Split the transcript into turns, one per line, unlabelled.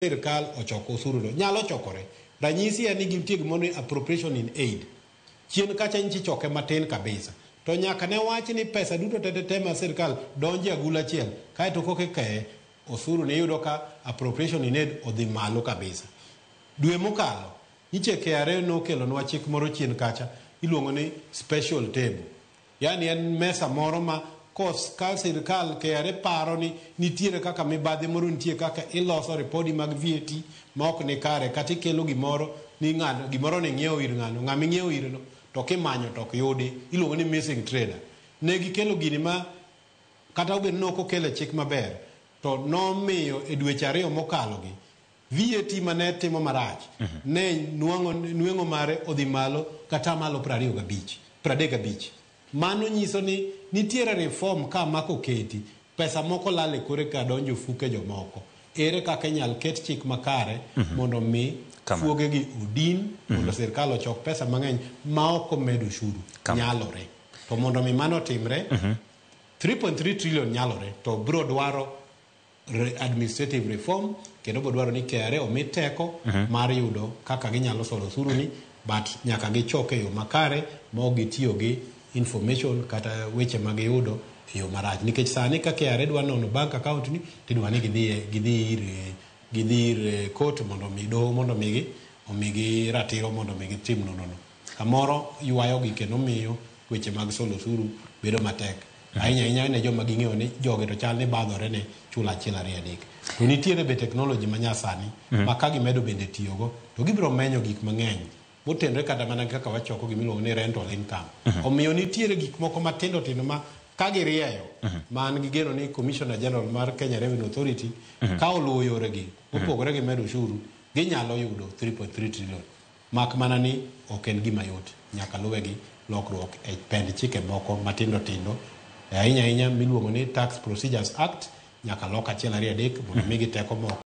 Sirkal ochoko osuru no nyalo chokore. Ranyisi en ni gintie gimoro ni appropriation in aid. Chien kacha nyicha ichoke matin kabisa. To nyaka ne wach ni pesa duto te te te ma sirkal donjo e agulu achiel kaeto koka ikeye osuru ni iyudo ka appropriation in aid odhi malo kabisa. Dwe mokalo nyiche KRA nokelonwa chik moro chien kacha iluongo ni special table. Yaani en mesa moro ma kos ka sirkal KRA paro ni nitiere kaka mibadhi moro nitie kaka iloso ripodi mag VAT ma ok ni kare kata ikelo gimoro ni ng'ano gimoro ni ing'iewo ir ng'ano ng'ama ing'iewo ire no to kimanyo to ok yudi iluongo ni missing trader. Ne gikelo gini ma kata obedo ni ok okele chik maber to nomiyo e dweche ariyo mokalo gi VAT mane timo marach ne nwang'o nweng'o mare odhi malo kata malo 25 35. Mano nyiso ni nitiere reform ka ma koketi, pesa moko lal e kore ka donjo ofuke jomoko. Ere kaka inyal ket chik makare mondo mi fuoge gi odin mondo sirkal ochok pesa mang'eny ma ok omed ushuru? Nyalore. To mondo mi mano otimre, 3.3 trillion nyalore to bro dwaro administrative reform kendo bro dwaro ni KRA omi teko mar yudo kaka ginyalo solo osuru ni, but nyaka gichok e yo makare ma ok gitiyo gi information kata weche ma giyudo e yo marach, nikech sani ka KRA dwa nono bank account ni tidwa ni gidhi gidhi ir court mondo mi doho mondo migi omigi ratiro mondo mi gitim nonro no. Kamoro ywayo gi kendo miyo weche mag solo osuru bedo matek ahinya ahinya ne joma ging'eyo ni jogi to chal ni badhore ne chulo achiel ariyo adek. To nitiere be technology ma nyasani ma ka gimedo bende tiyogo to gibiro menyo gik mang'eny motenore kata mana kaka wachoko gimiluongo ni rental income. Omiyo nitiere gik moko matindo tindo ma ka girieyo ma an gi geno ni Commissioner General mar Kenya Revenue Authority ka oluwo yoregi mopogore gi medo ushuru ginyalo yudo 3.3 trillion, mak mana ni ok en gima yot, nyaka luwe gi lokruok e pend chike moko matindo tindo ahinya ahinya miluongo ni Tax Procedures Act, nyaka lok achiel ariyo adek mondo migi teko moko.